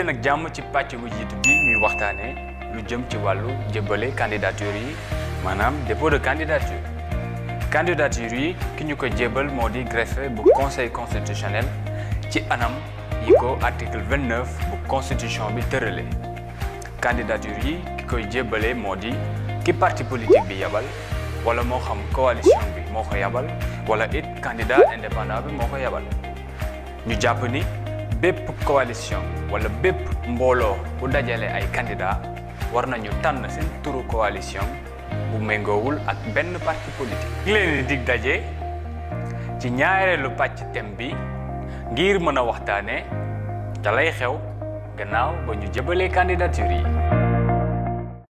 daleen ak jàmm ci pàcc bu jiitu bi ñuy waxtaanee lu jëm ci wàllu jébbale candidature yi maanaam dépôt de candidature. Candidature yi ki ñu ko jébbal moo di greffe bu conseil constitutionnel ci anam yi ko article 29 bu constitution bi tëralee. Candidature yi ki koy jébbale moo di ki parti politique bi yabal wala moo xam coalition bi moo ko yabal wala it candidat indépendant bi moo ko yabal. ñu jàpp ni bépp coalition wala bépp mbooloo bu dajale ay candidat war nañu tànn seen turu coalition bu méngoowul ak benn parti politique. ngi leen di dig daje ci ñaareelu pàcc thème bi ngir mën a waxtaane da lay xew gannaaw ba ñu jëbalee candidature yi.